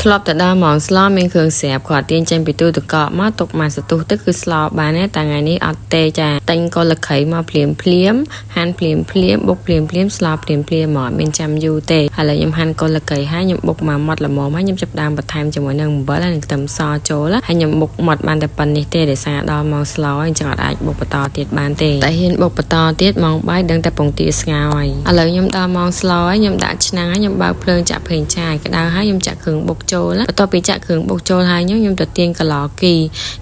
ធ្លាប់តែដល់ម៉ោងស្លមានគ្រឿងស្រាប់គាត់ទាញចេញពីទូទឹកកកមកទុកមកសន្ទុះទៅគឺស្លបានទេតែថ្ងៃនេះអត់ទេចាទិញកលខៃមកភ្លាមភ្លាមហាន់ភ្លាមភ្លាមបុកភ្លាមភ្លាមស្លភ្លាមភ្លាមមកអត់មានចាំយូរទេឥឡូវខ្ញុំហាន់កលខៃហើយខ្ញុំបុកមកម៉ត់ល្មមហើយខ្ញុំចាប់ដើមបន្ថែមជាមួយនឹងអំបិលហើយនឹងខ្ទឹមសចូលហើយខ្ញុំបុកម៉ត់បានតែប៉ុណ្្នេះទេដោយសារដល់ម៉ោងស្លហើយអញ្ចឹងអត់អាចបុកបន្តទៀតបានទេតែហ៊ានបុកបន្តទៀតម៉ោងបាយដឹងតែពងទាស្ងោរហើយឥឡូវខ្ញុំដល់ម៉ោងស្លហើយខ្ញុំដាក់ឆ្នាំងហើយខ្ញុំបើកភ្លើងចាក់ប្រេងឆាឲ្យក្តៅហើយខ្ញុំចាក់គ្រឿងបុកចូលបន្ទាប់ពីចាក់គ្រឿងបុកចូលហើយខ្ញុំទៅទាញកឡគី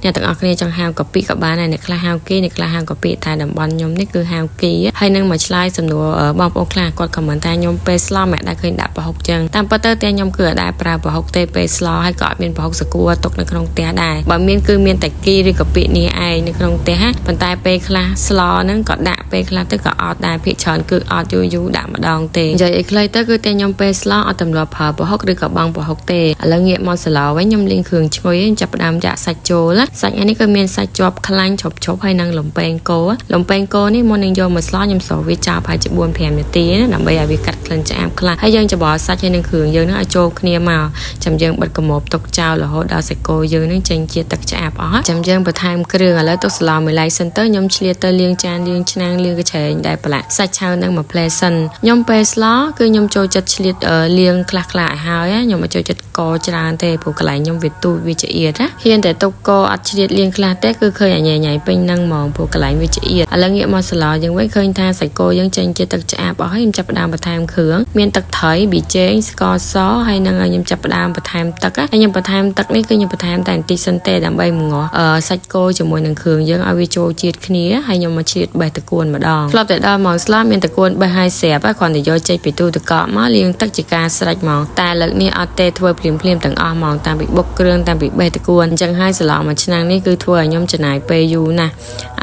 អ្នកទាំងអស់គ្នាចង់ហៅកាពិក៏បានដែរអ្នកខ្លះហៅគីអ្នកខ្លះហៅកាពិតែតំបន់ខ្ញុំនេះគឺហៅគីហើយនឹងមកឆ្លើយសំណួរបងប្អូនខ្លះគាត់ comment ថាខ្ញុំពេលស្លមិនដែលឃើញដាក់ប្រហុកចឹងតាមពិតទៅតែខ្ញុំគឺអត់ដែលប្រើប្រហុកទេពេលស្លហើយក៏អត់មានប្រហុកសកួរទុកនៅក្នុងផ្ទះដែរបើមានគឺមានតែគីឬកាពិនេះឯងនៅក្នុងផ្ទះប៉ុន្តែពេលខ្លះស្លហ្នឹងក៏ដាក់ពេលខ្លះទៅក៏អត់ដែរភាគច្រើនគឺអត់យូរយូរដាក់ម្ដងទេនិយាយឲ្យខ្លីទៅគឺតែខ្ញុំពេលស្លអត់ទម្លាប់ប្រើប្រហុកឬក៏បងប្រហុកទេឥឡូវងាកមកស្លវិញខ្ញុំលាងគ្រឿងឈ្ងុយចាប់ផ្ដើមចាក់សាច់ចូលសាច់នេះគឺមានសាច់ជាប់ខ្លាញ់ឈប់ឈប់ហើយនឹងលំពែងគោលំពែងគោនេះមុននឹងយកមកស្លខ្ញុំស្រុះវាចោលប្រហែលជា4 5នាទីណាដើម្បីឲ្យវាកាត់ក្លិនឆ្អាបខ្លះហើយយើងច្របល់សាច់ហើយនឹងគ្រឿងយើងនឹងឲ្យចូលគ្នាមកចាំយើងបិទគម្របទុកចោលរហូតដល់សាច់គោយើងនឹងចេញជាទឹកឆ្អាបអស់ចាំយើងបន្ថែមគ្រឿងឥឡូវទុកស្លមួយឡែកសិនទៅខ្ញុំឆ្លៀតទៅលាងចានលាងឆ្នាំងលាងកញ្ឆែងដែលប្រឡាក់សាច់ឆៅនឹងមួយផ្លែសិនខ្ញុំពេលស្លគឺខ្ញុំចូលចិត្តឆ្លៀតលាងខ្លះខ្លះឲ្យហើយខ្ញុំមិនចូលចិត្តកច្រើនទេព្រោះកន្លែងខ្ញុំវាទូចវាចៀតណាហ៊ានតែទុកកអត់ឆ្លៀតលាងខ្លះទេគឺឃើញអញញ៉ៃពេញនឹងហ្មងព្រោះកន្លែងវាចៀតឥឡូវងាកមកស្លយើងវិញឃើញថាសាច់គោយើងចេញជាទឹកឆ្អាបអស់ហើយខ្ញុំចាប់ផ្ដើមបន្ថែមគ្រឿងមានទឹកត្រីប៊ីចេងស្ករសហើយនឹងខ្ញុំចាប់ផ្ដើមបន្ថែមទឹកហើយខ្ញុំបន្ថែមទឹកនេះគឺខ្ញុំបន្ថែមតែបន្តិចសិនទេដើម្បីមងាស់សាច់គោជាមួយនឹងគ្រឿងយើងឲ្យវាចូលជាតិគ្នាហើយខ្ញុំមកឆ្លៀតបេះតកួនម្ដងធ្លាប់តែដល់ម៉ោងស្លមានតកួនបេះឲ្យស្រាប់ហើយគ្រាន់តែយកចេញពីទូទឹកកកមកលាងទឹកជាការស្រេចហ្មងតែលើកនេះអត់ទេធ្វើភ្លាមភ្លាមទាំងអស់ហ្មងតាំងពីបុកគ្រឿងតាំងពីបេះតកួនអញ្ចឹងហើយស្លមួយឆ្នាំងនេះគឺធ្វើឲ្យខ្ញុំចំណាយពេលយូរណាស់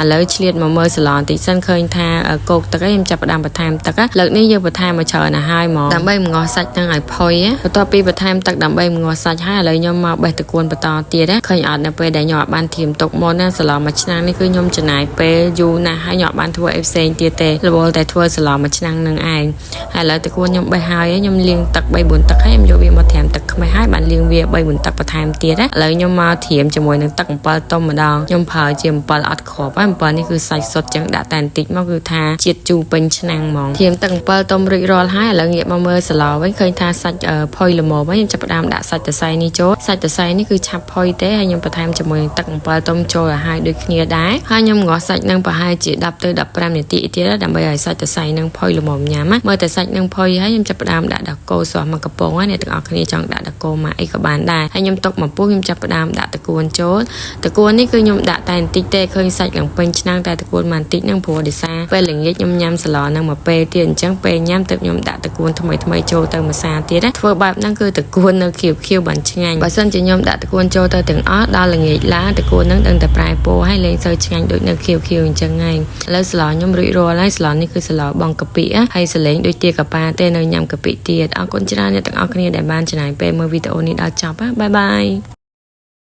ឥឡូវឆ្លៀតមកមើលស្លបន្តិចសិនឃើញថាគោកទឹកឯងខ្ញុំចាប់ផ្ដើមបន្ថែមទឹកលើកនេះយើងបន្ថែមមកច្រើនណាស់ហើយហ្មងដើម្បីមងាស់សាច់នឹងឲ្យផុយបន្ទាប់ពីបន្ថែមទឹកដើម្បីមងាស់សាច់ហើយឥឡូវខ្ញុំមកបេះតកួនបន្តទៀតឃើញអត់នៅពេលដែលខ្ញុំអត់បានធៀមទុកមុនណាស្លមួយឆ្នាំងនេះគឺខ្ញុំចំណាយពេលយូរណាស់ហើយខ្ញុំអត់បានធ្វើអីផ្សេងទៀតទេរវល់តែធ្វើស្លមួយឆ្នាំងនឹងឯងហើយឥឡូវតកួនខ្ញុំបេះហើយខ្ញុំលាងទឹក3 4ទឹកហើយខ្ញុំយកវាមកត្រាំទឹកខ្មេះហើយបានលាងវា3 4ទឹកបន្ថែមទៀតណាឥឡូវខ្ញុំមកត្រៀមជាមួយនឹងទឹកអំពិលទុំម្ដងខ្ញុំប្រើជាអំពិលអត់គ្រាប់ហើយអំពិលនេះគឺសាច់សុទ្ធចឹងដាក់តែបន្តិចមកគឺថាជាតិជូរពេញឆ្នាំងហ្មងត្រៀមទឹកអំពិលទុំរួចរាល់ហើយឥឡូវងាកមកមើលស្លវិញឃើញថាសាច់ផុយល្មមហើយខ្ញុំចាប់ផ្ដើមដាក់សាច់តសៃនេះចូលសាច់តសៃនេះគឺឆាប់ផុយទេហើយខ្ញុំបន្ថែមជាមួយនឹងទឹកអំពិលទុំចូលឲ្យហើយដូចគ្នាដែរហើយខ្ញុំងាស់សាច់នឹងប្រហែលជា10ទៅ15នាទីទៀតដើម្បីឲ្យសាច់តសៃនឹងផុយល្មមញ៉ាំមើលតែសាច់នឹងផុយហើយខ្ញុំចាប់ផ្ដើមដាក់ដោះគោស្រស់មកកំប៉ុងហើយអ្នកទាំងអស់គ្នាចង់ដាក់ដោះគោមកអីក៏បានដែរហើយខ្ញុំទុកមកពុះខ្ញុំចាប់ផ្ដើមដាក់តកួនចូលតកួននេះគឺខ្ញុំដាក់តែបន្តិចទេឃើញសាច់ឡើងពេញឆ្នាំងតែតកួនមកបន្តិចហ្នឹងព្រោះដោយសារពេលល្ងាចខ្ញុំញ៉ាំស្លហ្នឹងមកពេលទៀតអញ្ចឹងពេលញ៉ាំទៅខ្ញុំដាក់តកួនថ្មីថ្មីចូលទៅមួយសាទៀតណាធ្វើបែបហ្នឹងគឺតកួននៅខៀវខៀវបានឆ្ងាញ់បើសិនជាខ្ញុំដាក់តកួនចូលទៅទាំងអស់ដល់ល្ងាចឡើងតកួនហ្នឹងដឹងតែប្រែពណ៌ហើយលែងសូវឆ្ងាញ់ដូចនៅខៀវខៀវអញ្ចឹងឯងឥឡូវស្លខ្ញុំរួចរាល់ហើយស្លនេះគឺស្លបងកាពិហើយសលេងដូចទាកាប៉ាទេនៅញ៉ាំកាពិទៀតអរគុណច្រើនអ្នកទាំងអស់គ្នាដែលបានចំណាយពេលមើលវីដេអូនេះដល់ចប់បាយបាយ។